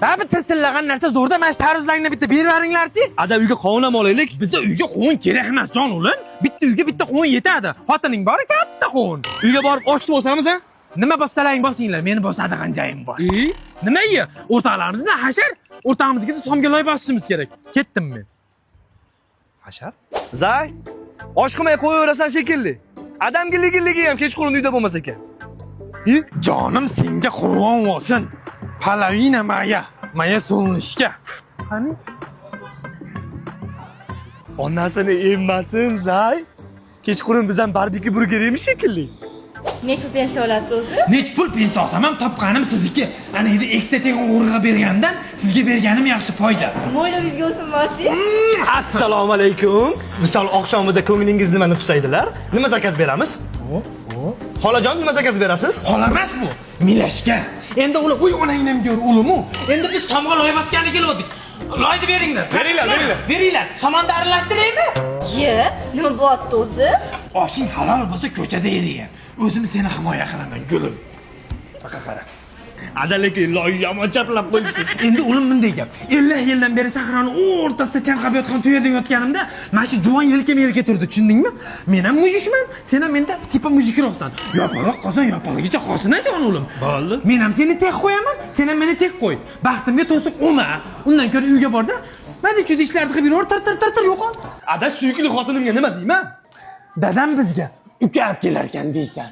Baribir tilsillagan narsa zo'rda, mana shu tarvuzlarni bitta berib yuboringlarchi. Ada, uyga qovun ham olaylik. Biza uyga qovun kerak emas, jon o'g'lim. Bitta uyga bitta qovun yetadi. Xotining bori katta qovun. Uyga borib oshni bosamiz, ha? Nima bossalaring bosinglar, meni bosadigan joyim bor. E? Nima iyi? O'rtoqlarimizni hashar, o'rtog'imizga tomga loy bosishimiz kerak. Ketdim men. Hashar? Zay, osh qilmay qo'yaverasan shekilli. Adamga ligilligi ham kechqurun uyda bo'lmas ekan. Jonim senga qurbon bo'lsin. Половина моя, моя солнышко. Qani? Onasini emmasin, Zay. Kechqurun biz ham barbekyu burger yeymiz shekilli. Necha pul pensiya olasiz o'zi? Nech pul pensiya olsam ham topganim sizniki. Ana endi ikkita teng o'g'riga bergandan sizga berganim yaxshi foyda. Mo'ylovingizga o'sin bosi. Assalomu alaykum. Misol oqshomida ko'nglingiz nimani tusaydilar? Nima zakaz beramiz? Xolajon, nima zakaz berasiz? Xola emas bu, milashga. Endi ular uy onangni ko'r o'limu. Endi biz tomga loy bosgani kelgandik. Loyni beringlar. Beringlar, beringlar. Beringlar. Somonni aralashtiraymi? Ye, nima bo'lyapti o'zi? Oshing halol bo'lsa ko'chada ye degan. O'zim seni himoya qilaman, gulim. Baqa qara. Ada, lekin loy yomon chaplab qo'yibsiz. Endi o'lim bunday gap. 50 yildan beri sahroni o'rtasida chanqab yotgan tuyada yotganimda mana shu juvon yelkam yelka turdi, tushundingmi? Men ham mujikman, sen ham menda типа mujikroqsan. Yopaloq qozon yopaligicha qolsin jon o'lim. Bo'ldi. Men ham seni tek qo'yaman, sen ham meni tek qo'y. Baxtimga to'siq o'ma. Undan ko'ra uyga borda, mana shu ishlarni qilib yuraver, tir tir tir tir yo'qol. Ada, suyukli xotinimga nima deyman? Dadam bizga uka olib kelarkan deysan.